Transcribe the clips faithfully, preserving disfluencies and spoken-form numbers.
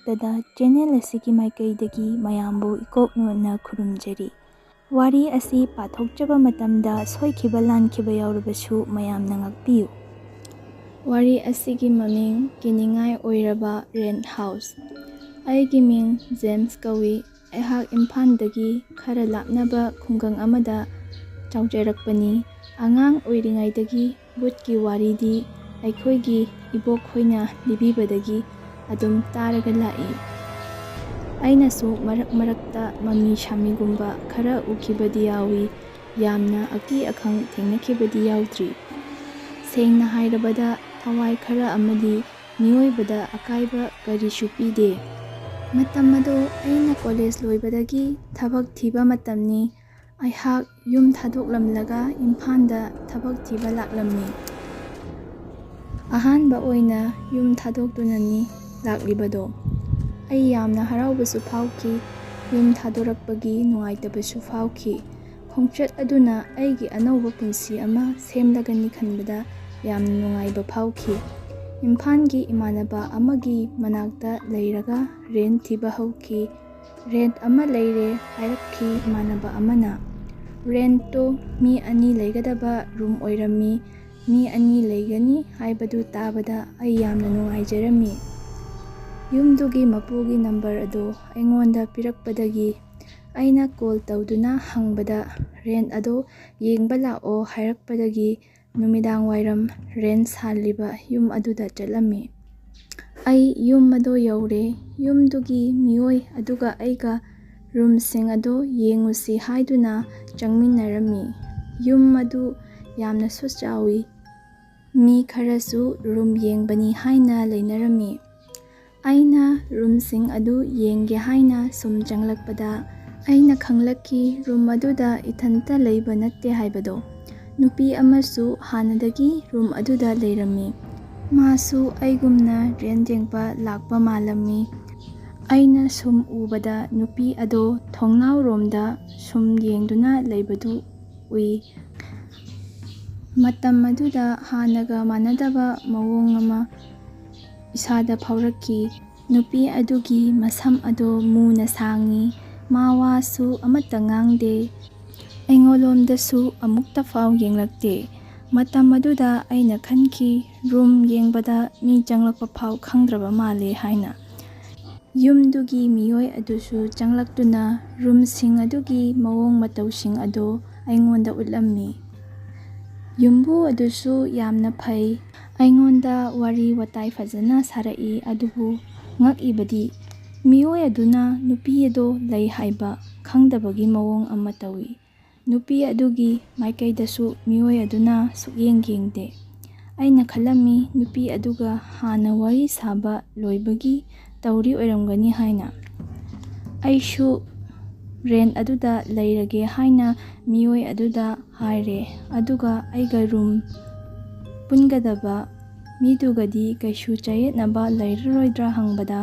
ꯇꯗ ꯆꯦꯅꯦꯜ ꯑꯁꯤꯒꯤ ꯃꯥꯏꯀꯩꯗꯒꯤ ꯃꯌꯥꯝꯕꯨ ꯏꯀꯣꯛ ꯅꯣꯟꯅ ꯈꯨꯔꯨꯝꯖꯔꯤ꯫ ꯋꯥꯔꯤ ꯑꯁꯤ ꯄꯥꯊꯣꯛꯆꯕ ꯃꯇꯝꯗ ꯁꯣꯏꯈꯤꯕ ꯂꯥꯟꯈꯤꯕ ꯌꯥꯎꯔꯕꯁꯨ ꯃꯌꯥꯝꯅ ꯉꯥꯛꯄꯤꯌꯨ꯫ ꯋꯥꯔꯤ ꯑꯁꯤꯒꯤ ꯃꯃꯤꯡ ꯀꯤꯅꯤꯡꯉꯥꯏ ꯑꯣꯏꯔꯕ ꯔꯦꯟꯠ ꯍꯥꯎꯁ꯫ ꯑꯩꯒꯤ ꯃꯤꯡ ꯖꯦꯝꯁ ꯀꯧꯏ꯫ ꯑꯩꯍꯥꯛ ꯏꯝꯐꯥꯜꯗꯒꯤ ꯈꯔ ꯂꯥꯞꯅꯕ ꯈꯨꯡꯒꯪ ꯑꯃꯗ ꯆꯥꯎꯖꯔꯛꯄꯅꯤ꯫ ꯑꯉꯥꯡ ꯑꯣꯏꯔꯤꯉꯩꯗꯒꯤ ꯚꯨꯠꯀꯤ ꯋꯥꯔꯤꯗꯤ ꯑꯩꯈꯣꯏꯒꯤ ꯏꯕꯣꯛꯈꯣꯏꯅ ꯂꯤꯕꯤꯕꯗꯒꯤ ꯑꯗꯨꯝ ꯇꯥꯔꯒ ꯂꯥꯛꯏ꯫ ꯑꯩꯅꯁꯨ ꯃꯔꯛ ꯃꯔꯛꯇ ꯃꯃꯤ ꯁꯥꯃꯤꯒꯨꯝꯕ ꯈꯔ ꯎꯈꯤꯕꯗꯤ ꯌꯥꯎꯏ, ꯌꯥꯝꯅ ꯑꯀꯤ ꯑꯈꯪ ꯊꯦꯡꯅꯈꯤꯕꯗꯤ ꯌꯥꯎꯗ꯭ꯔꯤ꯫ ꯁꯦꯡꯅ ꯍꯥꯏꯔꯕꯗ, ꯊꯋꯥꯏ ꯈꯔ ꯑꯃꯗꯤ ꯃꯤꯑꯣꯏꯕꯗ ꯑꯀꯥꯏꯕ ꯀꯔꯤꯁꯨ ꯄꯤꯗꯦ꯫ ꯃꯇꯝ ꯑꯗꯣ ꯑꯩꯅ ꯀꯣꯂꯦꯖ ꯂꯣꯏꯕꯗꯒꯤ ꯊꯕꯛ ꯊꯤꯕ ꯃꯇꯝꯅꯤ꯫ ꯑꯩꯍꯥꯛ ꯌꯨꯝ ꯊꯥꯗꯣꯛꯂꯝꯂꯒ ꯏꯝꯐꯥꯜꯗ ꯊꯕꯛ ꯊꯤꯕ ꯂꯥꯛꯂꯝꯃꯤ꯫ ꯑꯍꯥꯟꯕ ꯑꯣꯏꯅ ꯌꯨꯝ ꯊꯥꯗꯣꯛꯇꯨꯅꯅꯤ ꯂꯥꯛꯂꯤꯕꯗꯣ꯫ ꯑꯩ ꯌꯥꯝꯅ ꯍꯔꯥꯎꯕꯁꯨ ꯐꯥꯎꯈꯤ, ꯌꯨꯝ ꯊꯥꯗꯣꯔꯛꯄꯒꯤ ꯅꯨꯡꯉꯥꯏꯇꯕꯁꯨ ꯐꯥꯎꯈꯤ꯫ ꯈꯣꯡꯆꯠ ꯑꯗꯨꯅ ꯑꯩꯒꯤ ꯑꯅꯧꯕ ꯄꯨꯟꯁꯤ ꯑꯃ ꯁꯦꯝꯂꯒꯅꯤ ꯈꯟꯕꯗ ꯌꯥꯝꯅ ꯅꯨꯡꯉꯥꯏꯕ ꯐꯥꯎꯈꯤ꯫ ꯏꯝꯐꯥꯜꯒꯤ ꯏꯃꯥꯟꯅꯕ ꯑꯃꯒꯤ ꯃꯅꯥꯛꯇ ꯂꯩꯔꯒ ꯔꯦꯟꯠ ꯊꯤꯕ ꯍꯧꯈꯤ꯫ "ꯔꯦꯟꯠ ꯑꯃ ꯂꯩꯔꯦ" ꯍꯥꯏꯔꯛꯈꯤ ꯏꯃꯥꯟꯅꯕ ꯑꯃꯅ꯫ ꯔꯦꯟꯠꯇꯣ ꯃꯤ ꯑꯅꯤ ꯂꯩꯒꯗꯕ ꯔꯨꯝ ꯑꯣꯏꯔꯝꯃꯤ꯫ ꯃꯤ ꯑꯅꯤ ꯂꯩꯒꯅꯤ ꯍꯥꯏꯕꯗꯨ ꯇꯥꯕꯗ ꯑꯩ ꯌꯥꯝꯅ ꯅꯨꯡꯉꯥꯏꯖꯔꯝꯃꯤ꯫ ꯌꯨꯝꯗꯨꯒꯤ ꯃꯄꯨꯒꯤ ꯅꯝꯕꯔ ꯑꯗꯣ ꯑꯩꯉꯣꯟꯗ ꯄꯤꯔꯛꯄꯗꯒꯤ ꯑꯩꯅ ꯀꯣꯜ ꯇꯧꯗꯨꯅ ꯍꯪꯕꯗ, "ꯔꯦꯟꯠ ꯑꯗꯣ ꯌꯦꯡꯕ ꯂꯥꯛꯑꯣ" ꯍꯥꯏꯔꯛꯄꯗꯒꯤ ꯅꯨꯃꯤꯗꯥꯡ ꯋꯥꯏꯔꯝ ꯔꯦꯟꯠ ꯁꯥꯜꯂꯤꯕ ꯌꯨꯝ ꯑꯗꯨꯗ ꯆꯠꯂꯝꯃꯤ꯫ ꯑꯩ ꯌꯨꯝ ꯑꯗꯣ ꯌꯧꯔꯦ꯫ ꯌꯨꯝꯗꯨꯒꯤ ꯃꯤꯑꯣꯏ ꯑꯗꯨꯒ ꯑꯩꯒ ꯔꯨꯝꯁꯤꯡ ꯑꯗꯣ ꯌꯦꯡꯉꯨꯁꯤ ꯍꯥꯏꯗꯨꯅ ꯆꯪꯃꯤꯟꯅꯔꯝꯃꯤ꯫ ꯌꯨꯝ ꯑꯗꯨ ꯌꯥꯝꯅꯁꯨ ꯆꯥꯎꯏ꯫ ꯃꯤ ꯈꯔꯁꯨ ꯔꯨꯝ ꯌꯦꯡꯕꯅꯤ ꯍꯥꯏꯅ ꯂꯩꯅꯔꯝꯃꯤ꯫ ꯑꯩꯅ ꯔꯨꯝꯁꯤꯡ ꯑꯗꯨ ꯌꯦꯡꯒꯦ ꯍꯥꯏꯅ ꯁꯨꯝ ꯆꯪꯂꯛꯄꯗ, ꯑꯩꯅ ꯈꯪꯂꯛꯈꯤ ꯔꯨꯝ ꯑꯗꯨꯗ ꯏꯊꯟꯇ ꯂꯩꯕ ꯅꯠꯇꯦ ꯍꯥꯏꯕꯗꯣ꯫ ꯅꯨꯄꯤ ꯑꯃꯁꯨ ꯍꯥꯟꯅꯗꯒꯤ ꯔꯨꯝ ꯑꯗꯨꯗ ꯂꯩꯔꯝꯃꯤ꯫ ꯃꯥꯁꯨ ꯑꯩꯒꯨꯝꯅ ꯔꯦꯟꯠ ꯌꯦꯡꯕ ꯂꯥꯛꯄ ꯃꯥꯜꯂꯝꯃꯤ꯫ ꯑꯩꯅ ꯁꯨꯝ ꯎꯕꯗ ꯅꯨꯄꯤ ꯑꯗꯣ ꯊꯣꯡꯅꯥꯎꯔꯣꯝꯗ ꯁꯨꯝ ꯌꯦꯡꯗꯨꯅ ꯂꯩꯕꯗꯨ ꯎꯏ꯫ ꯃꯇꯝ ꯑꯗꯨꯗ ꯍꯥꯟꯅꯒ ꯃꯥꯟꯅꯗꯕ ꯃꯑꯣꯡ ꯑꯃ ꯏꯁꯥꯗ ꯐꯥꯎꯔꯛꯈꯤ꯫ ꯅꯨꯄꯤ ꯑꯗꯨꯒꯤ ꯃꯁꯝ ꯑꯗꯣ ꯃꯨꯅ ꯁꯥꯡꯉꯤ꯫ ꯃꯥ ꯋꯥꯁꯨ ꯑꯃꯠꯇ ꯉꯥꯡꯗꯦ꯫ ꯑꯩꯉꯣꯟꯂꯣꯝꯗꯁꯨ ꯑꯃꯨꯛꯇ ꯐꯥꯎ ꯌꯦꯡꯂꯛꯇꯦ꯫ ꯃꯇꯝ ꯑꯗꯨꯗ ꯑꯩꯅ ꯈꯟꯈꯤ, ꯔꯨꯝ ꯌꯦꯡꯕꯗ ꯃꯤ ꯆꯪꯂꯛꯄ ꯐꯥꯎ ꯈꯪꯗ꯭ꯔꯕ ꯃꯥꯜꯂꯦ ꯍꯥꯏꯅ꯫ ꯌꯨꯝꯗꯨꯒꯤ ꯃꯤꯑꯣꯏ ꯑꯗꯨꯁꯨ ꯆꯪꯂꯛꯇꯨꯅ ꯔꯨꯝꯁꯤꯡ ꯑꯗꯨꯒꯤ ꯃꯑꯣꯡ ꯃꯇꯧꯁꯤꯡ ꯑꯗꯨ ꯑꯩꯉꯣꯟꯗ ꯎꯠꯂꯝꯃꯤ꯫ ꯌꯨꯝꯕꯨ ꯑꯗꯨꯁꯨ ꯌꯥꯝꯅ ꯐꯩ꯫ ꯑꯩꯉꯣꯟꯗ ꯋꯥꯔꯤ ꯋꯥꯇꯥꯏ ꯐꯖꯅ ꯁꯥꯔꯛꯏ, ꯑꯗꯨꯕꯨ ꯉꯛꯏꯕꯗꯤ ꯃꯤꯑꯣꯏ ꯑꯗꯨꯅ ꯅꯨꯄꯤ ꯑꯗꯣ ꯂꯩ ꯍꯥꯏꯕ ꯈꯪꯗꯕꯒꯤ ꯃꯑꯣꯡ ꯑꯃ ꯇꯧꯏ꯫ ꯅꯨꯄꯤ ꯑꯗꯨꯒꯤ ꯃꯥꯏꯀꯩꯗꯁꯨ ꯃꯤꯑꯣꯏ ꯑꯗꯨꯅ ꯁꯨꯛꯌꯦꯡ ꯌꯦꯡꯗꯦ꯫ ꯑꯩꯅ ꯈꯜꯂꯝꯃꯤ, ꯅꯨꯄꯤ ꯑꯗꯨꯒ ꯍꯥꯟꯅ ꯋꯥꯔꯤ ꯁꯥꯕ ꯂꯣꯏꯕꯒꯤ ꯇꯧꯔꯤ ꯑꯣꯏꯔꯝꯒꯅꯤ ꯍꯥꯏꯅ꯫ ꯑꯩꯁꯨ ꯔꯦꯟ ꯑꯗꯨꯗ ꯂꯩꯔꯒꯦ ꯍꯥꯏꯅ ꯃꯤꯑꯣꯏ ꯑꯗꯨꯗ ꯍꯥꯏꯔꯦ, ꯑꯗꯨꯒ ꯑꯩꯒ ꯔꯨꯝ ꯄꯨꯟꯒꯗꯕ ꯃꯤꯗꯨꯒꯗꯤ ꯀꯩꯁꯨ ꯆꯌꯦꯠꯅꯕ ꯂꯩꯔꯔꯣꯏꯗ꯭ꯔꯥ ꯍꯪꯕꯗ,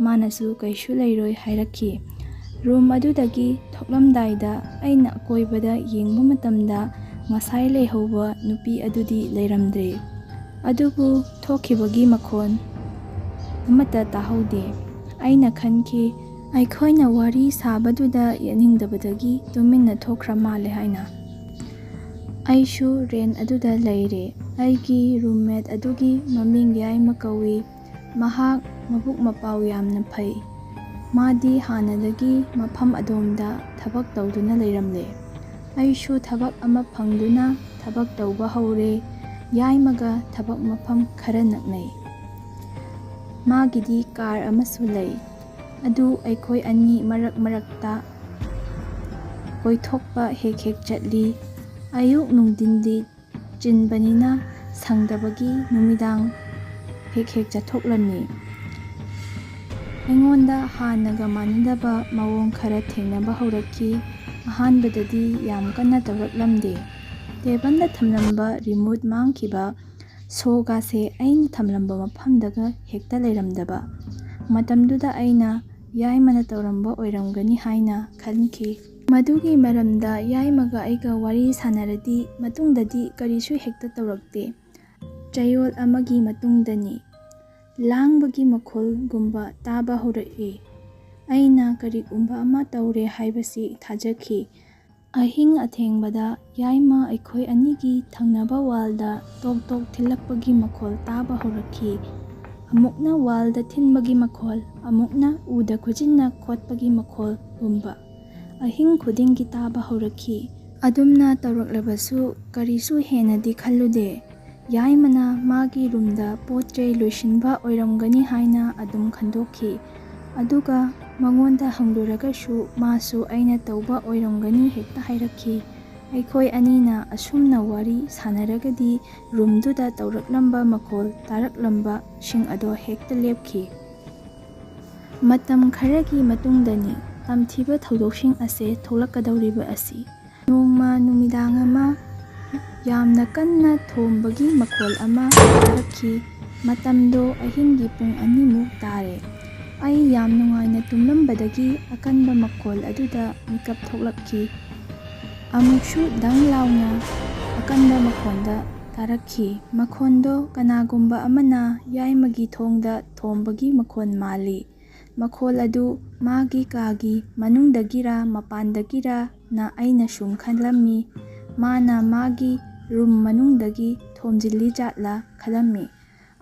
ꯃꯥꯅꯁꯨ ꯀꯩꯁꯨ ꯂꯩꯔꯣꯏ ꯍꯥꯏꯔꯛꯈꯤ꯫ ꯔꯨꯝ ꯑꯗꯨꯗꯒꯤ ꯊꯣꯛꯂꯝꯗꯥꯏꯗ ꯑꯩꯅ ꯑꯀꯣꯏꯕꯗ ꯌꯦꯡꯕ ꯃꯇꯝꯗ, ꯉꯁꯥꯏ ꯂꯩꯍꯧꯕ ꯅꯨꯄꯤ ꯑꯗꯨꯗꯤ ꯂꯩꯔꯝꯗ꯭ꯔꯦ꯫ ꯑꯗꯨꯕꯨ ꯊꯣꯛꯈꯤꯕꯒꯤ ꯃꯈꯣꯟ ꯑꯃꯠꯇ ꯇꯥꯍꯧꯗꯦ꯫ ꯑꯩꯅ ꯈꯟꯈꯤ, ꯑꯩꯈꯣꯏꯅ ꯋꯥꯔꯤ ꯁꯥꯕꯗꯨꯗ ꯌꯥꯅꯤꯡꯗꯕꯗꯒꯤ ꯇꯨꯃꯤꯟꯅ ꯊꯣꯛꯈ꯭ꯔ ꯃꯥꯜꯂꯦ ꯍꯥꯏꯅ꯫ ꯑꯩꯁꯨ ꯔꯦꯟ ꯑꯗꯨꯗ ꯂꯩꯔꯦ꯫ ꯑꯩꯒꯤ ꯔꯨꯝꯃꯦꯠ ꯑꯗꯨꯒꯤ ꯃꯃꯤꯡ ꯌꯥꯏꯃ ꯀꯧꯏ꯫ ꯃꯍꯥꯛ ꯃꯕꯨꯛ ꯃꯄꯥꯎ ꯌꯥꯝꯅ ꯐꯩ꯫ ꯃꯥꯗꯤ ꯍꯥꯟꯅꯗꯒꯤ ꯃꯐꯝ ꯑꯗꯣꯝꯗ ꯊꯕꯛ ꯇꯧꯗꯨꯅ ꯂꯩꯔꯝꯂꯦ꯫ ꯑꯩꯁꯨ ꯊꯕꯛ ꯑꯃ ꯐꯪꯗꯨꯅ ꯊꯕꯛ ꯇꯧꯕ ꯍꯧꯔꯦ꯫ ꯌꯥꯏꯃꯒ ꯊꯕꯛ ꯃꯐꯝ ꯈꯔ ꯅꯛꯅꯩ꯫ ꯃꯥꯒꯤꯗꯤ ꯀꯥꯔ ꯑꯃꯁꯨ ꯂꯩ꯫ ꯑꯗꯨ ꯑꯩꯈꯣꯏ ꯑꯅꯤ ꯃꯔꯛ ꯃꯔꯛꯇ ꯀꯣꯏꯊꯣꯛꯄ ꯍꯦꯛ ꯍꯦꯛ ꯆꯠꯂꯤ꯫ ꯑꯌꯨꯛ ꯅꯨꯡꯊꯤꯟꯗꯤ ꯆꯤꯟꯕꯅꯤꯅ ꯁꯪꯗꯕꯒꯤ ꯅꯨꯃꯤꯗꯥꯡ ꯍꯦꯛ ꯍꯦꯛ ꯆꯠꯊꯣꯛꯂꯝꯃꯤ꯫ ꯑꯩꯉꯣꯟꯗ ꯍꯥꯟꯅꯒ ꯃꯥꯟꯅꯗꯕ ꯃꯑꯣꯡ ꯈꯔ ꯊꯦꯡꯅꯕ ꯍꯧꯔꯛꯈꯤ꯫ ꯑꯍꯥꯟꯕꯗꯗꯤ ꯌꯥꯝ ꯀꯟꯅ ꯇꯧꯔꯛꯂꯝꯗꯦ꯫ ꯇꯦꯕꯜꯗ ꯊꯝꯂꯝꯕ ꯔꯤꯃꯣꯠ ꯃꯥꯡꯈꯤꯕ, ꯁꯣꯒꯥꯁꯦ ꯑꯩꯅ ꯊꯝꯂꯝꯕ ꯃꯐꯝꯗꯒ ꯍꯦꯛꯇ ꯂꯩꯔꯝꯗꯕ꯫ ꯃꯇꯝꯗꯨꯗ ꯑꯩꯅ ꯌꯥꯏꯃꯅ ꯇꯧꯔꯝꯕ ꯑꯣꯏꯔꯝꯒꯅꯤ ꯍꯥꯏꯅ ꯈꯟꯈꯤ꯫ ꯃꯗꯨꯒꯤ ꯃꯔꯝꯗ ꯌꯥꯏꯃꯒ ꯑꯩꯒ ꯋꯥꯔꯤ ꯁꯥꯟꯅꯔꯗꯤ ꯃꯇꯨꯡꯗꯗꯤ ꯀꯔꯤꯁꯨ ꯍꯦꯛꯇ ꯇꯧꯔꯛꯇꯦ꯫ ꯆꯌꯣꯜ ꯑꯃꯒꯤ ꯃꯇꯨꯡꯗꯅꯤ꯫ ꯂꯥꯡꯕꯒꯤ ꯃꯈꯣꯜꯒꯨꯝꯕ ꯇꯥꯕ ꯍꯧꯔꯛꯏ꯫ ꯑꯩꯅ ꯀꯔꯤꯒꯨꯝꯕ ꯑꯃ ꯇꯧꯔꯦ ꯍꯥꯏꯕꯁꯤ ꯊꯥꯖꯈꯤ꯫ ꯑꯍꯤꯡ ꯑꯊꯦꯡꯕꯗ ꯌꯥꯏꯃ ꯑꯩꯈꯣꯏ ꯑꯅꯤꯒꯤ ꯊꯪꯅꯕ ꯋꯥꯜꯗ ꯇꯣꯛ ꯇꯣꯛ ꯊꯤꯜꯂꯛꯄꯒꯤ ꯃꯈꯣꯜ ꯇꯥꯕ ꯍꯧꯔꯛꯈꯤ꯫ ꯑꯃꯨꯛꯅ ꯋꯥꯜꯗ ꯊꯤꯟꯕꯒꯤ ꯃꯈꯣꯜ, ꯑꯃꯨꯛꯅ ꯎꯗ ꯈꯨꯖꯤꯟꯅ ꯈꯣꯠꯄꯒꯤ ꯃꯈꯣꯜꯒꯨꯝꯕ ꯑꯍꯤꯡ ꯈꯨꯗꯤꯡꯒꯤ ꯇꯥꯕ ꯍꯧꯔꯛꯈꯤ꯫ ꯑꯗꯨꯝꯅ ꯇꯧꯔꯛꯂꯕꯁꯨ ꯀꯔꯤꯁꯨ ꯍꯦꯟꯅꯗꯤ ꯈꯜꯂꯨꯗꯦ꯫ ꯌꯥꯏꯃꯅ ꯃꯥꯒꯤ ꯔꯨꯝꯗ ꯄꯣꯠ ꯆꯩ ꯂꯣꯏꯁꯤꯟꯕ ꯑꯣꯏꯔꯝꯒꯅꯤ ꯍꯥꯏꯅ ꯑꯗꯨꯝ ꯈꯟꯗꯣꯛꯈꯤ꯫ ꯑꯗꯨꯒ ꯃꯉꯣꯟꯗ ꯍꯪꯂꯨꯔꯒꯁꯨ ꯃꯥꯁꯨ ꯑꯩꯅ ꯇꯧꯕ ꯑꯣꯏꯔꯝꯒꯅꯤ ꯍꯦꯛꯇ ꯍꯥꯏꯔꯛꯈꯤ꯫ ꯑꯩꯈꯣꯏ ꯑꯅꯤꯅ ꯑꯁꯨꯝꯅ ꯋꯥꯔꯤ ꯁꯥꯟꯅꯔꯒꯗꯤ ꯔꯨꯝꯗꯨꯗ ꯇꯧꯔꯛꯂꯝꯕ ꯃꯈꯣꯜ ꯇꯥꯔꯛꯂꯝꯕꯁꯤꯡ ꯑꯗꯣ ꯍꯦꯛꯇ ꯂꯦꯞꯈꯤ꯫ ꯃꯇꯝ ꯈꯔꯒꯤ ꯃꯇꯨꯡꯗꯅꯤ ꯇꯝꯊꯤꯕ ꯊꯧꯗꯣꯛꯁꯤꯡ ꯑꯁꯦ ꯊꯣꯛꯂꯛꯀꯗꯧꯔꯤꯕ ꯑꯁꯤ꯫ ꯅꯣꯡꯃ ꯅꯨꯃꯤꯗꯥꯡ ꯑꯃ ꯌꯥꯝꯅ ꯀꯟꯅ ꯊꯣꯝꯕꯒꯤ ꯃꯈꯣꯜ ꯑꯃ ꯇꯥꯔꯛꯈꯤ꯫ ꯃꯇꯝꯗꯣ ꯑꯍꯤꯡꯒꯤ ꯄꯨꯡ ꯑꯅꯤꯃꯨꯛ ꯇꯥꯔꯦ꯫ ꯑꯩ ꯌꯥꯝ ꯅꯨꯡꯉꯥꯏꯅ ꯇꯨꯝꯂꯝꯕꯗꯒꯤ ꯑꯀꯟꯕ ꯃꯈꯣꯜ ꯑꯗꯨꯗ ꯃꯤꯀꯞ ꯊꯣꯛꯂꯛꯈꯤ꯫ ꯑꯃꯨꯛꯁꯨ ꯗꯪ ꯂꯥꯎꯅ ꯑꯀꯟꯕ ꯃꯈꯣꯟꯗ ꯇꯥꯔꯛꯈꯤ꯫ ꯃꯈꯣꯟꯗꯣ ꯀꯅꯥꯒꯨꯝꯕ ꯑꯃꯅ ꯌꯥꯏꯃꯒꯤ ꯊꯣꯡꯗ ꯊꯣꯝꯕꯒꯤ ꯃꯈꯣꯟ ꯃꯥꯜꯂꯤ꯫ ꯃꯈꯣꯜ ꯑꯗꯨ ꯃꯥꯒꯤ ꯀꯥꯒꯤ ꯃꯅꯨꯡꯗꯒꯤꯔ ꯃꯄꯥꯟꯗꯒꯤꯔꯅ ꯑꯩꯅ ꯁꯨꯝ ꯈꯜꯂꯝꯃꯤ꯫ ꯃꯥꯅ ꯃꯥꯒꯤ ꯔꯨꯝ ꯃꯅꯨꯡꯗꯒꯤ ꯊꯣꯝꯖꯤꯜꯂꯤ ꯖꯥꯠꯂ ꯈꯜꯂꯝꯃꯤ꯫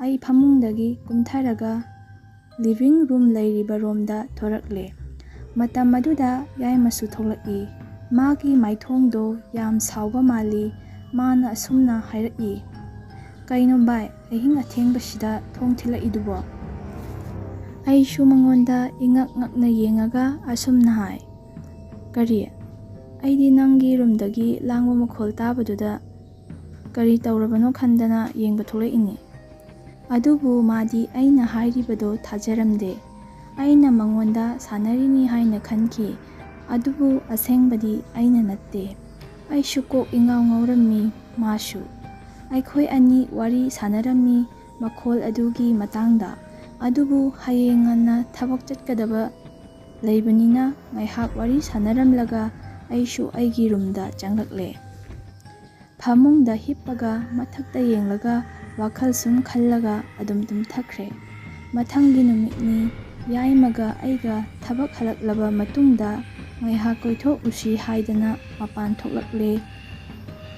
ꯑꯩ ꯐꯃꯨꯡꯗꯒꯤ ꯀꯨꯝꯊꯔꯒ ꯂꯤꯚꯤꯡ ꯔꯨꯝ ꯂꯩꯔꯤꯕ ꯔꯣꯝꯗ ꯊꯣꯔꯛꯂꯦ꯫ ꯃꯇꯝ ꯑꯗꯨꯗ ꯌꯥꯏꯃꯁꯨ ꯊꯣꯛꯂꯛꯏ꯫ ꯃꯥꯒꯤ ꯃꯥꯏꯊꯣꯡꯗꯣ ꯌꯥꯝ ꯁꯥꯎꯕ ꯃꯥꯜꯂꯤ꯫ ꯃꯥꯅ ꯑꯁꯨꯝꯅ ꯍꯥꯏꯔꯛꯏ, "ꯀꯩꯅꯣ ꯚꯥꯏ, ꯑꯍꯤꯡ ꯑꯊꯦꯡꯕꯁꯤꯗ ꯊꯣꯡ ꯊꯤꯜꯂꯛꯏꯗꯨꯕꯣ?" ꯑꯩꯁꯨ ꯃꯉꯣꯟꯗ ꯏꯉꯛ ꯉꯛꯅ ꯌꯦꯡꯉꯒ ꯑꯁꯨꯝꯅ ꯍꯥꯏ, "ꯀꯔꯤ? ꯑꯩꯗꯤ ꯅꯪꯒꯤ ꯔꯨꯝꯗꯒꯤ ꯂꯥꯡꯕ ꯃꯈꯣꯜ ꯇꯥꯕꯗꯨꯗ ꯀꯔꯤ ꯇꯧꯔꯕꯅꯣ ꯈꯟꯗꯅ ꯌꯦꯡꯕ ꯊꯣꯛꯂꯛꯏꯅꯤ꯫" ꯑꯗꯨꯕꯨ ꯃꯥꯗꯤ ꯑꯩꯅ ꯍꯥꯏꯔꯤꯕꯗꯣ ꯊꯥꯖꯔꯝꯗꯦ꯫ ꯑꯩꯅ ꯃꯉꯣꯟꯗ ꯁꯥꯟꯅꯔꯤꯅꯤ ꯍꯥꯏꯅ ꯈꯟꯈꯤ꯫ ꯑꯗꯨꯕꯨ ꯑꯁꯦꯡꯕꯗꯤ ꯑꯩꯅ ꯅꯠꯇꯦ꯫ ꯑꯩꯁꯨ ꯀꯣꯛ ꯏꯉꯥꯎ ꯉꯥꯎꯔꯝꯃꯤ, ꯃꯥꯁꯨ꯫ ꯑꯩꯈꯣꯏ ꯑꯅꯤ ꯋꯥꯔꯤ ꯁꯥꯟꯅꯔꯝꯃꯤ ꯃꯈꯣꯜ ꯑꯗꯨꯒꯤ ꯃꯇꯥꯡꯗ꯫ ꯑꯗꯨꯕꯨ ꯍꯌꯦꯡ ꯉꯟꯅ ꯊꯕꯛ ꯆꯠꯀꯗꯕ ꯂꯩꯕꯅꯤꯅ ꯉꯥꯏꯍꯥꯛ ꯋꯥꯔꯤ ꯁꯥꯟꯅꯔꯝꯂꯒ ꯑꯩꯁꯨ ꯑꯩꯒꯤ ꯔꯨꯝꯗ ꯆꯪꯂꯛꯂꯦ꯫ ꯐꯃꯨꯡꯗ ꯍꯤꯞꯄꯒ ꯃꯊꯛꯇ ꯌꯦꯡꯂꯒ ꯋꯥꯈꯜ ꯁꯨꯝ ꯈꯜꯂꯒ ꯑꯗꯨꯝ ꯇꯨꯝꯊꯈ꯭ꯔꯦ꯫ ꯃꯊꯪꯒꯤ ꯅꯨꯃꯤꯠꯅꯤ꯫ ꯌꯥꯏꯃꯒ ꯑꯩꯒ ꯊꯕꯛ ꯍꯜꯂꯛꯂꯕ ꯃꯇꯨꯡꯗ ꯉꯥꯏꯍꯥꯛ ꯀꯣꯏꯊꯣꯛꯎꯁꯤ ꯍꯥꯏꯗꯅ ꯃꯄꯥꯟ ꯊꯣꯛꯂꯛꯂꯦ꯫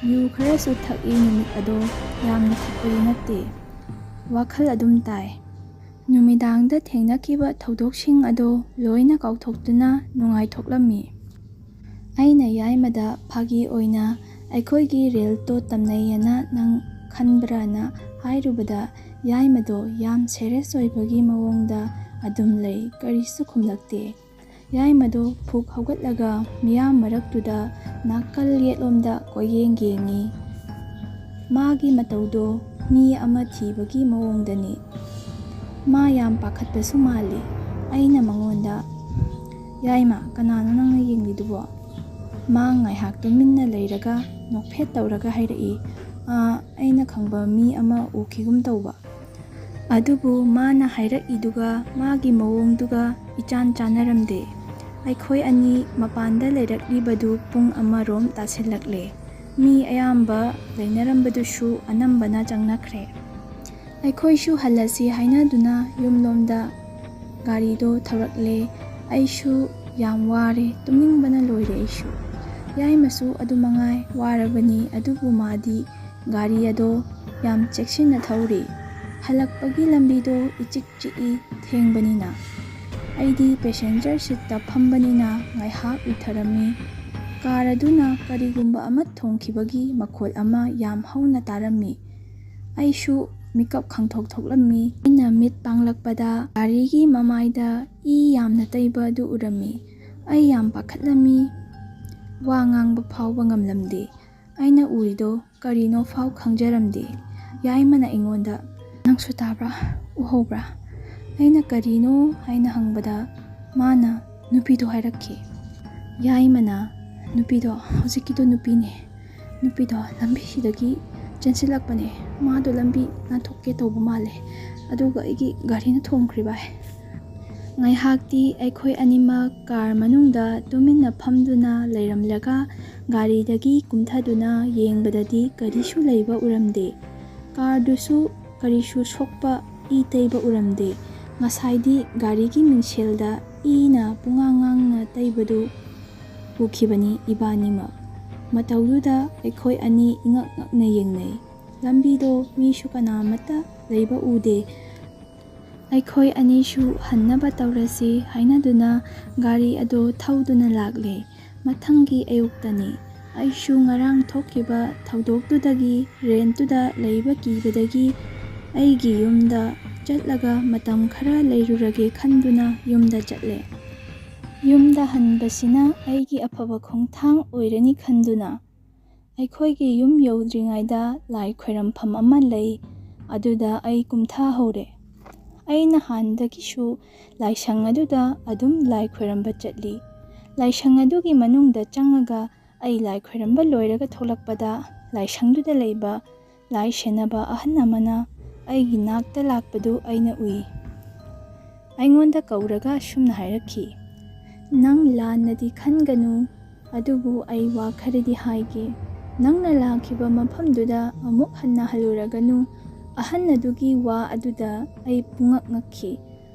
ꯌꯨ ꯈꯔꯁꯨ ꯊꯛꯏ ꯅꯨꯃꯤꯠ ꯑꯗꯣ꯫ ꯌꯥꯝꯅ ꯊꯛꯄꯗꯤ ꯅꯠꯇꯦ꯫ ꯋꯥꯈꯜ ꯑꯗꯨꯝ ꯇꯥꯏ꯫ ꯅꯨꯃꯤꯗꯥꯡꯗ ꯊꯦꯡꯅꯈꯤꯕ ꯊꯧꯗꯣꯛꯁꯤꯡ ꯑꯗꯣ ꯂꯣꯏꯅ ꯀꯥꯎꯊꯣꯛꯇꯨꯅ ꯅꯨꯡꯉꯥꯏꯊꯣꯛꯂꯝꯃꯤ꯫ ꯑꯩꯅ ꯌꯥꯏꯃꯗ ꯐꯥꯒꯤ ꯑꯣꯏꯅ "ꯑꯩꯈꯣꯏꯒꯤ ꯔꯤꯜꯇꯣ ꯇꯝꯅꯩꯌꯦꯅ ꯅꯪ ꯈꯟꯕ꯭ꯔꯥꯅ?" ꯍꯥꯏꯔꯨꯕꯗ, ꯌꯥꯏꯃꯗꯣ ꯌꯥꯝ ꯁꯦꯔꯤꯌꯁ ꯑꯣꯏꯕꯒꯤ ꯃꯑꯣꯡꯗ ꯑꯗꯨꯝ ꯂꯩ, ꯀꯔꯤꯁꯨ ꯈꯨꯝꯂꯛꯇꯦ꯫ ꯌꯥꯏꯃꯗꯣ ꯐꯨꯛ ꯍꯧꯒꯠꯂꯒ ꯃꯤꯌꯥꯝ ꯃꯔꯛꯇꯨꯗ ꯅꯥꯀꯜ ꯌꯦꯠꯂꯣꯝꯗ ꯀꯣꯏꯌꯦꯡ ꯌꯦꯡꯉꯤ꯫ ꯃꯥꯒꯤ ꯃꯇꯧꯗꯣ ꯃꯤ ꯑꯃ ꯊꯤꯕꯒꯤ ꯃꯑꯣꯡꯗꯅꯤ꯫ ꯃꯥ ꯌꯥꯝ ꯄꯥꯈꯠꯄꯁꯨ ꯃꯥꯜꯂꯤ꯫ ꯑꯩꯅ ꯃꯉꯣꯟꯗ, "ꯌꯥꯏꯃ, ꯀꯅꯥꯅꯣ ꯅꯪꯅ ꯌꯦꯡꯂꯤꯗꯨꯕꯣ?" ꯃꯥ ꯉꯥꯏꯍꯥꯛ ꯇꯨꯃꯤꯟꯅ ꯂꯩꯔꯒ ꯅꯣꯛꯐꯦꯠ ꯇꯧꯔꯒ ꯍꯥꯏꯔꯛꯏ, "ꯑꯥ, ꯑꯩꯅ ꯈꯪꯕ ꯃꯤ ꯑꯃ ꯎꯈꯤꯒꯨꯝ ꯇꯧꯕ꯫" ꯑꯗꯨꯕꯨ ꯃꯥꯅ ꯍꯥꯏꯔꯛꯏꯗꯨꯒ ꯃꯥꯒꯤ ꯃꯑꯣꯡꯗꯨꯒ ꯏꯆꯥꯟ ꯆꯥꯟꯅꯔꯝꯗꯦ꯫ ꯑꯩꯈꯣꯏ ꯑꯅꯤ ꯃꯄꯥꯟꯗ ꯂꯩꯔꯛꯂꯤꯕꯗꯨ ꯄꯨꯡ ꯑꯃꯔꯣꯝ ꯇꯥꯁꯤꯜꯂꯛꯂꯦ꯫ ꯃꯤ ꯑꯌꯥꯝꯕ ꯂꯩꯅꯔꯝꯕꯗꯨꯁꯨ ꯑꯅꯝꯕꯅ ꯆꯪꯅꯈ꯭ꯔꯦ꯫ ꯑꯩꯈꯣꯏꯁꯨ ꯍꯜꯂꯁꯤ ꯍꯥꯏꯅꯗꯨꯅ ꯌꯨꯝꯂꯣꯝꯗ ꯒꯥꯔꯤꯗꯣ ꯊꯧꯔꯛꯂꯦ꯫ ꯑꯩꯁꯨ ꯌꯥꯝ ꯋꯥꯔꯦ, ꯇꯨꯝꯅꯤꯡꯕꯅ ꯂꯣꯏꯔꯦ ꯑꯩꯁꯨ꯫ ꯌꯥꯏꯃꯁꯨ ꯑꯗꯨ ꯃꯉꯥꯏ ꯋꯥꯔꯕꯅꯤ, ꯑꯗꯨꯕꯨ ꯃꯥꯗꯤ ꯒꯥꯔꯤ ꯑꯗꯣ ꯌꯥꯝ ꯆꯦꯛꯁꯤꯟꯅ ꯊꯧꯔꯤ꯫ ꯍꯜꯂꯛꯄꯒꯤ ꯂꯝꯕꯤꯗꯣ ꯏꯆꯤꯛ ꯆꯤꯛꯏ, ꯊꯦꯡꯕꯅꯤꯅ꯫ ꯑꯩꯗꯤ ꯄꯦꯁꯦꯟꯖꯔ ꯁꯤꯠꯇ ꯐꯝꯕꯅꯤꯅ ꯉꯥꯏꯍꯥꯛ ꯎꯏꯊꯔꯝꯃꯤ꯫ ꯀꯥꯔ ꯑꯗꯨꯅ ꯀꯔꯤꯒꯨꯝꯕ ꯑꯃ ꯊꯣꯡꯈꯤꯕꯒꯤ ꯃꯈꯣꯜ ꯑꯃ ꯌꯥꯝ ꯍꯧꯅ ꯇꯥꯔꯝꯃꯤ꯫ ꯑꯩꯁꯨ ꯃꯤꯀꯞ ꯈꯪꯊꯣꯛ ꯊꯣꯛꯂꯝꯃꯤ꯫ ꯑꯩꯅ ꯃꯤꯠ ꯄꯥꯡꯂꯛꯄꯗ ꯒꯥꯔꯤꯒꯤ ꯃꯃꯥꯏꯗ ꯏ ꯌꯥꯝꯅ ꯇꯩꯕ ꯑꯗꯨ ꯎꯔꯝꯃꯤ꯫ ꯑꯩ ꯌꯥꯝ ꯄꯥꯈꯠꯂꯝꯃꯤ꯫ ꯋꯥ ꯉꯥꯡꯕ ꯐꯥꯎꯕ ꯉꯝꯂꯝꯗꯦ꯫ ꯑꯩꯅ ꯎꯔꯤꯗꯣ ꯀꯔꯤꯅꯣ ꯐꯥꯎ ꯈꯪꯖꯔꯝꯗꯦ꯫ ꯌꯥꯏꯃꯅ ꯑꯩꯉꯣꯟꯗ, "ꯅꯪꯁꯨ ꯇꯥꯕ꯭ꯔꯥ? ꯎꯍꯧꯕ꯭ꯔꯥ?" ꯑꯩꯅ "ꯀꯔꯤꯅꯣ?" ꯍꯥꯏꯅ ꯍꯪꯕꯗ ꯃꯥꯅ "ꯅꯨꯄꯤꯗꯣ" ꯍꯥꯏꯔꯛꯈꯤ꯫ ꯌꯥꯏꯃꯅ, "ꯅꯨꯄꯤꯗꯣ, ꯍꯧꯖꯤꯛꯀꯤꯗꯣ ꯅꯨꯄꯤꯅꯦ꯫ ꯅꯨꯄꯤꯗꯣ ꯂꯝꯕꯤꯁꯤꯗꯒꯤ ꯆꯦꯟꯁꯤꯜꯂꯛꯄꯅꯦ꯫ ꯃꯥꯗꯣ ꯂꯝꯕꯤ ꯅꯥꯟꯊꯣꯛꯀꯦ ꯇꯧꯕ ꯃꯥꯜꯂꯦ꯫ ꯑꯗꯨꯒ ꯑꯩꯒꯤ ꯒꯥꯔꯤꯅ ꯊꯣꯝꯈ꯭ꯔꯤꯕ ꯍꯥꯏ꯫" ꯉꯥꯏꯍꯥꯛꯇꯤ ꯑꯩꯈꯣꯏ ꯑꯅꯤꯃꯛ ꯀꯥꯔ ꯃꯅꯨꯡꯗ ꯇꯨꯃꯤꯟꯅ ꯐꯝꯗꯨꯅ ꯂꯩꯔꯝꯂꯒ ꯒꯥꯔꯤꯗꯒꯤ ꯀꯨꯝꯊꯗꯨꯅ ꯌꯦꯡꯕꯗꯗꯤ ꯀꯔꯤꯁꯨ ꯂꯩꯕ ꯎꯔꯝꯗꯦ꯫ ꯀꯥꯔꯗꯨꯁꯨ ꯀꯔꯤꯁꯨ ꯁꯣꯛꯄ ꯏ ꯇꯩꯕ ꯎꯔꯝꯗꯦ꯫ ꯉꯁꯥꯏꯗꯤ ꯒꯥꯔꯤꯒꯤ ꯃꯤꯡꯁꯦꯜꯗ ꯏꯅ ꯄꯨꯡꯉꯥꯡ ꯉꯥꯡꯅ ꯇꯩꯕꯗꯨ ꯎꯈꯤꯕꯅꯤ ꯏꯕꯥꯅꯤꯃꯛ꯫ ꯃꯇꯧꯗꯨꯗ ꯑꯩꯈꯣꯏ ꯑꯅꯤ ꯏꯉꯛ ꯉꯛꯅ ꯌꯦꯡꯅꯩ꯫ ꯂꯝꯕꯤꯗꯣ ꯃꯤꯁꯨ ꯀꯅꯥꯃꯠꯇ ꯂꯩꯕ ꯎꯗꯦ꯫ ꯑꯩꯈꯣꯏ ꯑꯅꯤꯁꯨ ꯍꯟꯅꯕ ꯇꯧꯔꯁꯤ ꯍꯥꯏꯅꯗꯨꯅ ꯒꯥꯔꯤ ꯑꯗꯨ ꯊꯧꯗꯨꯅ ꯂꯥꯛꯂꯦ꯫ ꯃꯊꯪꯒꯤ ꯑꯌꯨꯛꯇꯅꯤ꯫ ꯑꯩꯁꯨ ꯉꯔꯥꯡ ꯊꯣꯛꯈꯤꯕ ꯊꯧꯗꯣꯛꯇꯨꯗꯒꯤ ꯔꯦꯟꯠꯇꯨꯗ ꯂꯩꯕ ꯀꯤꯕꯗꯒꯤ ꯑꯩꯒꯤ ꯌꯨꯝꯗ ꯆꯠꯂꯒ ꯃꯇꯝ ꯈꯔ ꯂꯩꯔꯨꯔꯒꯦ ꯈꯟꯗꯨꯅ ꯌꯨꯝꯗ ꯆꯠꯂꯦ꯫ ꯌꯨꯝꯗ ꯍꯟꯕꯁꯤꯅ ꯑꯩꯒꯤ ꯑꯐꯕ ꯈꯣꯡꯊꯥꯡ ꯑꯣꯏꯔꯅꯤ ꯈꯟꯗꯨꯅ ꯑꯩꯈꯣꯏꯒꯤ ꯌꯨꯝ ꯌꯧꯗ꯭ꯔꯤꯉꯩꯗ ꯂꯥꯏ ꯈꯣꯏꯔꯝꯐꯝ ꯑꯃ ꯂꯩ, ꯑꯗꯨꯗ ꯑꯩ ꯀꯨꯝꯊꯍꯧꯔꯦ꯫ ꯑꯩꯅ ꯍꯥꯟꯅꯗꯒꯤꯁꯨ ꯂꯥꯏꯁꯪ ꯑꯗꯨꯗ ꯑꯗꯨꯝ ꯂꯥꯏ ꯈꯣꯏꯔꯝꯕ ꯆꯠꯂꯤ꯫ ꯂꯥꯏꯁꯪ ꯑꯗꯨꯒꯤ ꯃꯅꯨꯡꯗ ꯆꯪꯉꯒ ꯑꯩ ꯂꯥꯏ ꯈꯣꯏꯔꯝꯕ ꯂꯣꯏꯔꯒ ꯊꯣꯛꯂꯛꯄꯗ ꯂꯥꯏꯁꯪꯗꯨꯗ ꯂꯩꯕ ꯂꯥꯏ ꯁꯦꯟꯅꯕ ꯑꯍꯟ ꯑꯃꯅ ꯑꯩꯒꯤ ꯅꯥꯛꯇ ꯂꯥꯛꯄꯗꯨ ꯑꯩꯅ ꯎꯏ꯫ ꯑꯩꯉꯣꯟꯗ ꯀꯧꯔꯒ ꯑꯁꯨꯝꯅ ꯍꯥꯏꯔꯛꯈꯤ, "ꯅꯪ ꯂꯥꯟꯅꯗꯤ ꯈꯟꯒꯅꯨ, ꯑꯗꯨꯕꯨ ꯑꯩ ꯋꯥ ꯈꯔꯗꯤ ꯍꯥꯏꯒꯦ꯫ ꯅꯪꯅ ꯂꯥꯛꯈꯤꯕ ꯃꯐꯝꯗꯨꯗ ꯑꯃꯨꯛ ꯍꯟꯅ ꯍꯜꯂꯨꯔꯒꯅꯨ꯫" ꯑꯍꯟ ꯑꯗꯨꯒꯤ ꯋꯥ ꯑꯗꯨꯗ ꯑꯩ ꯄꯨꯡꯉꯛ ꯉꯛꯈꯤ꯫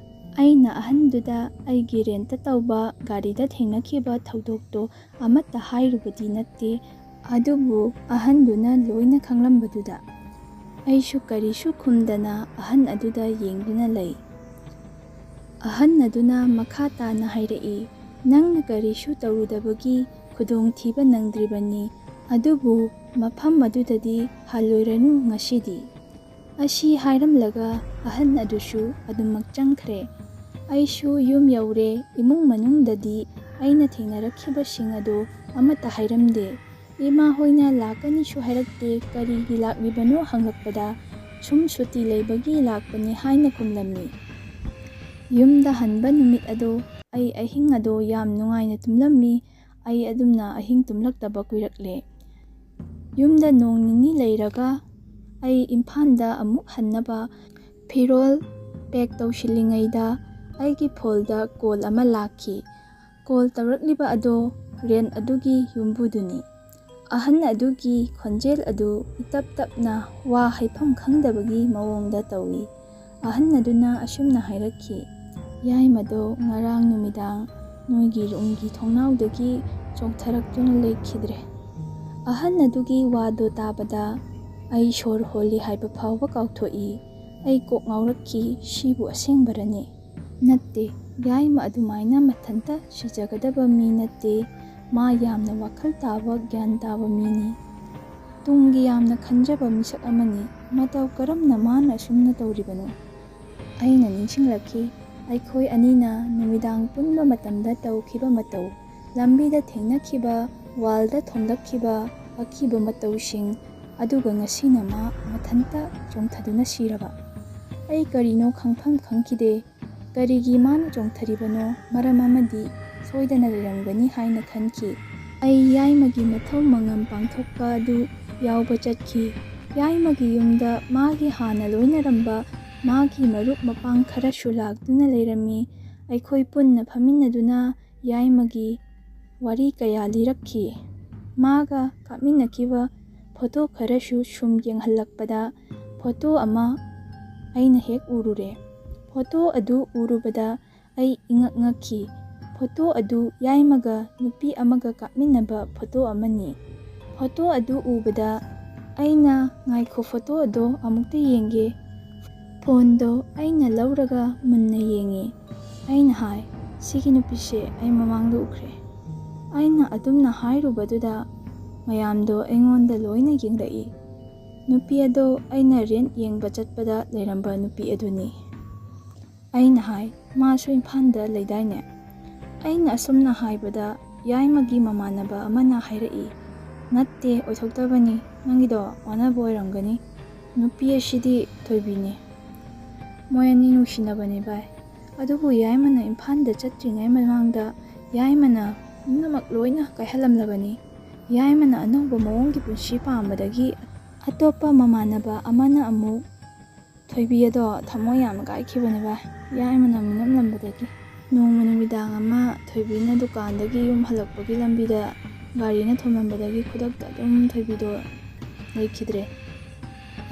ꯑꯩꯅ ꯑꯍꯟꯗꯨꯗ ꯑꯩꯒꯤ ꯔꯦꯟꯠꯇ ꯇꯧꯕ ꯒꯥꯔꯤꯗ ꯊꯦꯡꯅꯈꯤꯕ ꯊꯧꯗꯣꯛꯇꯣ ꯑꯃꯠꯇ ꯍꯥꯏꯔꯨꯕꯗꯤ ꯅꯠꯇꯦ, ꯑꯗꯨꯕꯨ ꯑꯍꯟꯗꯨꯅ ꯂꯣꯏꯅ ꯈꯪꯂꯝꯕꯗꯨꯗ ꯑꯩꯁꯨ ꯀꯔꯤꯁꯨ ꯈꯨꯝꯗꯅ ꯑꯍꯟ ꯑꯗꯨꯗ ꯌꯦꯡꯗꯨꯅ ꯂꯩ꯫ ꯑꯍꯟ ꯑꯗꯨꯅ ꯃꯈꯥ ꯇꯥꯅ ꯍꯥꯏꯔꯛꯏ, "ꯅꯪꯅ ꯀꯔꯤꯁꯨ ꯇꯧꯔꯨꯗꯕꯒꯤ ꯈꯨꯗꯣꯡꯊꯤꯕ ꯅꯪꯗ꯭ꯔꯤꯕꯅꯤ, ꯑꯗꯨꯕꯨ ꯃꯐꯝ ꯑꯗꯨꯗꯗꯤ ꯍꯜꯂꯣꯏꯔꯅꯨ ꯉꯁꯤꯗꯤ꯫" ꯑꯁꯤ ꯍꯥꯏꯔꯝꯂꯒ ꯑꯍꯟ ꯑꯗꯨꯁꯨ ꯑꯗꯨꯃꯛ ꯆꯪꯈ꯭ꯔꯦ꯫ ꯑꯩꯁꯨ ꯌꯨꯝ ꯌꯧꯔꯦ꯫ ꯏꯃꯨꯡ ꯃꯅꯨꯡꯗꯗꯤ ꯑꯩꯅ ꯊꯦꯡꯅꯔꯛꯈꯤꯕꯁꯤꯡ ꯑꯗꯨ ꯑꯃꯠꯇ ꯍꯥꯏꯔꯝꯗꯦ꯫ ꯏꯃꯥ ꯍꯣꯏꯅ ꯂꯥꯛꯀꯅꯤꯁꯨ ꯍꯥꯏꯔꯛꯇꯦ, ꯀꯔꯤꯒꯤ ꯂꯥꯛꯂꯤꯕꯅꯣ ꯍꯪꯂꯛꯄꯗ ꯁꯨꯝ ꯁꯨꯇꯤ ꯂꯩꯕꯒꯤ ꯂꯥꯛꯄꯅꯤ ꯍꯥꯏꯅ ꯈꯨꯝꯂꯝꯃꯤ꯫ ꯌꯨꯝꯗ ꯍꯟꯕ ꯅꯨꯃꯤꯠ ꯑꯗꯣ ꯑꯩ ꯑꯍꯤꯡ ꯑꯗꯣ ꯌꯥꯝ ꯅꯨꯡꯉꯥꯏꯅ ꯇꯨꯝꯂꯝꯃꯤ꯫ ꯑꯩ ꯑꯗꯨꯝꯅ ꯑꯍꯤꯡ ꯇꯨꯝꯂꯛꯇꯕ ꯀꯨꯏꯔꯛꯂꯦ꯫ ꯌꯨꯝꯗ ꯅꯣꯡ ꯅꯤꯅꯤ ꯂꯩꯔꯒ ꯑꯩ ꯏꯝꯐꯥꯜꯗ ꯑꯃꯨꯛ ꯍꯟꯅꯕ ꯐꯤꯔꯣꯜ ꯄꯦꯛ ꯇꯧꯁꯤꯜꯂꯤꯉꯩꯗ ꯑꯩꯒꯤ ꯐꯣꯟꯗ ꯀꯣꯜ ꯑꯃ ꯂꯥꯛꯈꯤ꯫ ꯀꯣꯜ ꯇꯧꯔꯛꯂꯤꯕ ꯑꯗꯣ ꯔꯦꯟ ꯑꯗꯨꯒꯤ ꯌꯨꯝꯕꯨꯗꯨꯅꯤ꯫ ꯑꯍꯟ ꯑꯗꯨꯒꯤ ꯈꯣꯟꯖꯦꯜ ꯑꯗꯨ ꯏꯇꯞ ꯇꯞꯅ ꯋꯥ ꯍꯥꯏꯐꯝ ꯈꯪꯗꯕꯒꯤ ꯃꯑꯣꯡꯗ ꯇꯧꯏ꯫ ꯑꯍꯟ ꯑꯗꯨꯅ ꯑꯁꯨꯝꯅ ꯍꯥꯏꯔꯛꯈꯤ, "ꯌꯥꯏꯃꯗꯣ ꯉꯔꯥꯡ ꯅꯨꯃꯤꯗꯥꯡ ꯅꯣꯏꯒꯤ ꯔꯨꯝꯒꯤ ꯊꯣꯡꯅꯥꯎꯗꯒꯤ ꯆꯣꯡꯊꯔꯛꯇꯨꯅ ꯂꯩꯈꯤꯗ꯭ꯔꯦ꯫" ꯑꯍꯟ ꯑꯗꯨꯒꯤ ꯋꯥꯗꯣ ꯇꯥꯕꯗ ꯑꯩ ꯁꯣꯔ ꯍꯣꯜꯂꯤ ꯍꯥꯏꯕ ꯐꯥꯎꯕ ꯀꯥꯎꯊꯣꯛꯏ꯫ ꯑꯩ ꯀꯣꯛ ꯉꯥꯎꯔꯛꯈꯤ, ꯁꯤꯕꯨ ꯑꯁꯦꯡꯕꯔꯅꯦ? ꯅꯠꯇꯦ, ꯌꯥꯏꯃ ꯑꯗꯨꯃꯥꯏꯅ ꯃꯊꯟꯇ ꯁꯤꯖꯒꯗꯕ ꯃꯤ ꯅꯠꯇꯦ꯫ ꯃꯥ ꯌꯥꯝꯅ ꯋꯥꯈꯜ ꯇꯥꯕ, ꯒ꯭ꯌꯥꯟ ꯇꯥꯕ ꯃꯤꯅꯤ꯫ ꯇꯨꯡꯒꯤ ꯌꯥꯝꯅ ꯈꯟꯖꯕ ꯃꯤꯁꯛ ꯑꯃꯅꯤ꯫ ꯃꯇꯧ ꯀꯔꯝꯅ ꯃꯥꯅ ꯑꯁꯨꯝꯅ ꯇꯧꯔꯤꯕꯅꯣ? ꯑꯩꯅ ꯅꯤꯡꯁꯤꯡꯂꯛꯈꯤ, ꯑꯩꯈꯣꯏ ꯑꯅꯤꯅ ꯅꯨꯃꯤꯗꯥꯡ ꯄꯨꯟꯕ ꯃꯇꯝꯗ ꯇꯧꯈꯤꯕ ꯃꯇꯧ, ꯂꯝꯕꯤꯗ ꯊꯦꯡꯅꯈꯤꯕ, ꯋꯥꯜꯗ ꯊꯣꯝꯂꯛꯈꯤꯕ ꯑꯀꯤꯕ ꯃꯇꯧꯁꯤꯡ, ꯑꯗꯨꯒ ꯉꯁꯤꯅ ꯃꯥ ꯃꯊꯟꯇ ꯆꯣꯡꯊꯗꯨꯅ ꯁꯤꯔꯕ꯫ ꯑꯩ ꯀꯔꯤꯅꯣ ꯈꯪꯐꯝ ꯈꯪꯈꯤꯗꯦ꯫ ꯀꯔꯤꯒꯤ ꯃꯥꯅ ꯆꯣꯡꯊꯔꯤꯕꯅꯣ? ꯃꯔꯝ ꯑꯃꯗꯤ ꯁꯣꯏꯗꯅ ꯂꯩꯔꯝꯒꯅꯤ ꯍꯥꯏꯅ ꯈꯟꯈꯤ꯫ ꯑꯩ ꯌꯥꯏꯃꯒꯤ ꯃꯊꯧ ꯃꯉꯝ ꯄꯥꯡꯊꯣꯛꯄ ꯑꯗꯨ ꯌꯥꯎꯕ ꯆꯠꯈꯤ꯫ ꯌꯥꯏꯃꯒꯤ ꯌꯨꯝꯗ ꯃꯥꯒꯤ ꯍꯥꯟꯅ ꯂꯣꯏꯅꯔꯝꯕ ꯃꯥꯒꯤ ꯃꯔꯨꯞ ꯃꯄꯥꯡ ꯈꯔꯁꯨ ꯂꯥꯛꯇꯨꯅ ꯂꯩꯔꯝꯃꯤ꯫ ꯑꯩꯈꯣꯏ ꯄꯨꯟꯅ ꯐꯝꯃꯤꯟꯅꯗꯨꯅ ꯌꯥꯏꯃꯒꯤ ꯋꯥꯔꯤ ꯀꯌꯥ ꯂꯤꯔꯛꯈꯤ꯫ ꯃꯥꯒ ꯀꯥꯞꯃꯤꯟꯅꯈꯤꯕ ꯐꯣꯇꯣ ꯈꯔꯁꯨ ꯁꯨꯝ ꯌꯦꯡꯍꯜꯂꯛꯄꯗ ꯐꯣꯇꯣ ꯑꯃ ꯑꯩꯅ ꯍꯦꯛ ꯎꯔꯨꯔꯦ꯫ ꯐꯣꯇꯣ ꯑꯗꯨ ꯎꯔꯨꯕꯗ ꯑꯩ ꯏꯉꯛ ꯉꯛꯈꯤ꯫ ꯐꯣꯇꯣ ꯑꯗꯨ ꯌꯥꯏꯃꯒ ꯅꯨꯄꯤ ꯑꯃꯒ ꯀꯥꯞꯃꯤꯟꯅꯕ ꯐꯣꯇꯣ ꯑꯃꯅꯤ꯫ ꯐꯣꯇꯣ ꯑꯗꯨ ꯎꯕꯗ ꯑꯩꯅ, "ꯉꯥꯏꯈꯣ, ꯐꯣꯇꯣ ꯑꯗꯣ ꯑꯃꯨꯛꯇ ꯌꯦꯡꯒꯦ꯫" ꯐꯣꯟꯗꯣ ꯑꯩꯅ ꯂꯧꯔꯒ ꯃꯨꯟꯅ ꯌꯦꯡꯉꯤ꯫ ꯑꯩꯅ ꯍꯥꯏ, "ꯁꯤꯒꯤ ꯅꯨꯄꯤꯁꯦ ꯑꯩ ꯃꯃꯥꯡꯗ ꯎꯈ꯭ꯔꯦ꯫" ꯑꯩꯅ ꯑꯗꯨꯝꯅ ꯍꯥꯏꯔꯨꯕꯗꯨꯗ ꯃꯌꯥꯝꯗꯣ ꯑꯩꯉꯣꯟꯗ ꯂꯣꯏꯅ ꯌꯦꯡꯂꯛꯏ꯫ ꯅꯨꯄꯤ ꯑꯗꯣ ꯑꯩꯅ ꯔꯦꯟꯠ ꯌꯦꯡꯕ ꯆꯠꯄꯗ ꯂꯩꯔꯝꯕ ꯅꯨꯄꯤ ꯑꯗꯨꯅꯤ꯫ ꯑꯩꯅ ꯍꯥꯏ, "ꯃꯥꯁꯨ ꯏꯝꯐꯥꯜꯗ ꯂꯩꯗꯥꯏꯅꯦ?" ꯑꯩꯅ ꯑꯁꯨꯝꯅ ꯍꯥꯏꯕꯗ ꯌꯥꯏꯃꯒꯤ ꯃꯃꯥꯟꯅꯕ ꯑꯃꯅ ꯍꯥꯏꯔꯛꯏ, "ꯅꯠꯇꯦ, ꯑꯣꯏꯊꯣꯛꯇꯕꯅꯤ, ꯅꯪꯒꯤꯗꯣ ꯑꯣꯟꯅꯕ ꯑꯣꯏꯔꯝꯒꯅꯤ꯫ ꯅꯨꯄꯤ ꯑꯁꯤꯗꯤ ꯊꯣꯏꯕꯤꯅꯤ꯫ ꯃꯣꯏ ꯑꯅꯤ ꯅꯨꯡꯁꯤꯅꯕꯅꯦ ꯚꯥꯏ꯫ ꯑꯗꯨꯕꯨ ꯌꯥꯏꯃꯅ ꯏꯝꯐꯥꯜꯗ ꯆꯠꯇ꯭ꯔꯤꯉꯩ ꯃꯃꯥꯡꯗ ꯌꯥꯏꯃꯅ ꯄꯨꯝꯅꯃꯛ ꯂꯣꯏꯅ ꯀꯥꯏꯍꯜꯂꯝꯂꯕꯅꯤ꯫ ꯌꯥꯏꯃꯅ ꯑꯅꯧꯕ ꯃꯑꯣꯡꯒꯤ ꯄꯨꯟꯁꯤ ꯄꯥꯝꯕꯗꯒꯤ ꯑꯇꯣꯞꯄ ꯃꯃꯥꯟꯅꯕ ꯑꯃꯅ ꯑꯃꯨꯛ ꯊꯣꯏꯕꯤ ꯑꯗꯣ ꯊꯃꯣꯏ ꯌꯥꯝꯅ ꯀꯥꯏꯈꯤꯕꯅꯦ ꯚꯥꯏ, ꯌꯥꯏꯃꯅ ꯃꯤꯅꯝꯂꯝꯕꯗꯒꯤ꯫ ꯅꯣꯡꯃ ꯅꯨꯃꯤꯗꯥꯡ ꯑꯃ ꯊꯣꯏꯕꯤꯅ ꯗꯨꯀꯥꯟꯗꯒꯤ ꯌꯨꯝ ꯍꯜꯂꯛꯄꯒꯤ ꯂꯝꯕꯤꯗ ꯒꯥꯔꯤꯅ ꯊꯣꯝꯂꯝꯕꯗꯒꯤ ꯈꯨꯗꯛꯇ ꯑꯗꯨꯝ ꯊꯣꯏꯕꯤꯗꯣ ꯂꯩꯈꯤꯗ꯭ꯔꯦ꯫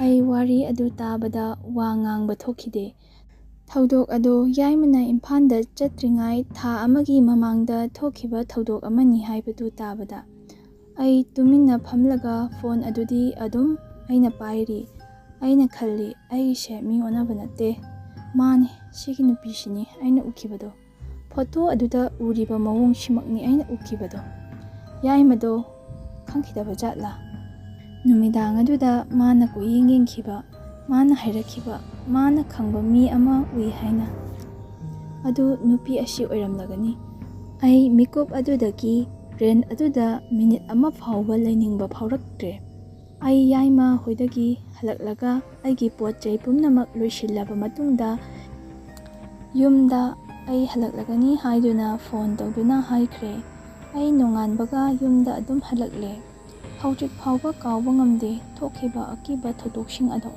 ꯑꯩ ꯋꯥꯔꯤ ꯑꯗꯨ ꯇꯥꯕꯗ ꯋꯥ ꯉꯥꯡꯕ ꯊꯣꯛꯈꯤꯗꯦ꯫ ꯊꯧꯗꯣꯛ ꯑꯗꯨ ꯌꯥꯏꯃꯅ ꯏꯝꯐꯥꯜꯗ ꯆꯠꯇ꯭ꯔꯤꯉꯩ ꯊꯥ ꯑꯃꯒꯤ ꯃꯃꯥꯡꯗ ꯊꯣꯛꯈꯤꯕ ꯊꯧꯗꯣꯛ ꯑꯃꯅꯤ ꯍꯥꯏꯕꯗꯨ ꯇꯥꯕꯗ꯫ ꯑꯩ ꯇꯨꯃꯤꯟꯅ ꯐꯝꯂꯒ ꯐꯣꯟ ꯑꯗꯨꯗꯤ ꯑꯗꯨꯝ ꯑꯩꯅ ꯄꯥꯏꯔꯤ꯫ ꯑꯩꯅ ꯈꯜꯂꯤ, "ꯑꯩꯁꯦ ꯃꯤ ꯑꯣꯟꯅꯕ ꯅꯠꯇꯦ꯫ ꯃꯥꯅꯤ, ꯁꯤꯒꯤ ꯅꯨꯄꯤꯁꯤꯅꯤ ꯑꯩꯅ ꯎꯈꯤꯕꯗꯣ꯫ ꯐꯣꯇꯣ ꯑꯗꯨꯗ ꯎꯔꯤꯕ ꯃꯑꯣꯡꯁꯤꯃꯛꯅꯤ ꯑꯩꯅ ꯎꯈꯤꯕꯗꯣ꯫ ꯌꯥꯏꯃꯗꯣ ꯈꯪꯈꯤꯗꯕ ꯖꯥꯠꯂꯥ?" ꯅꯨꯃꯤꯗꯥꯡ ꯑꯗꯨꯗ ꯃꯥꯅ ꯀꯣꯏꯌꯦꯡ ꯌꯦꯡꯈꯤꯕ, ꯃꯥꯅ ꯍꯥꯏꯔꯛꯈꯤꯕ, ꯃꯥꯅ ꯈꯪꯕ ꯃꯤ ꯑꯃ ꯎꯏ ꯍꯥꯏꯅ꯫ ꯑꯗꯨ ꯅꯨꯄꯤ ꯑꯁꯤ ꯑꯣꯏꯔꯝꯂꯒꯅꯤ꯫ ꯑꯩ ꯃꯤꯀꯨꯞ ꯑꯗꯨꯗꯒꯤ ꯔꯦꯟ ꯑꯗꯨꯗ ꯃꯤꯅꯤꯠ ꯑꯃ ꯐꯥꯎꯕ ꯂꯩꯅꯤꯡꯕ ꯐꯥꯎꯔꯛꯇ꯭ꯔꯦ꯫ ꯑꯩ ꯌꯥꯏꯃ ꯍꯣꯏꯗꯒꯤ ꯍꯜꯂꯛꯂꯒ ꯑꯩꯒꯤ ꯄꯣꯠ ꯆꯩ ꯄꯨꯝꯅꯃꯛ ꯂꯣꯏꯁꯤꯜꯂꯕ ꯃꯇꯨꯡꯗ ꯌꯨꯝꯗ ꯑꯩ ꯍꯜꯂꯛꯂꯒꯅꯤ ꯍꯥꯏꯗꯨꯅ ꯐꯣꯟ ꯇꯧꯗꯨꯅ ꯍꯥꯏꯈ꯭ꯔꯦ꯫ ꯑꯩ ꯅꯣꯡꯉꯥꯟꯕꯒ ꯌꯨꯝꯗ ꯑꯗꯨꯝ ꯍꯜꯂꯛꯂꯦ꯫ ꯍꯧꯖꯤꯛ ꯐꯥꯎꯕ ꯀꯥꯎꯕ ꯉꯝꯗꯦ ꯊꯣꯛꯈꯤꯕ ꯑꯀꯤꯕ ꯊꯧꯗꯣꯛꯁꯤꯡ ꯑꯗꯣ꯫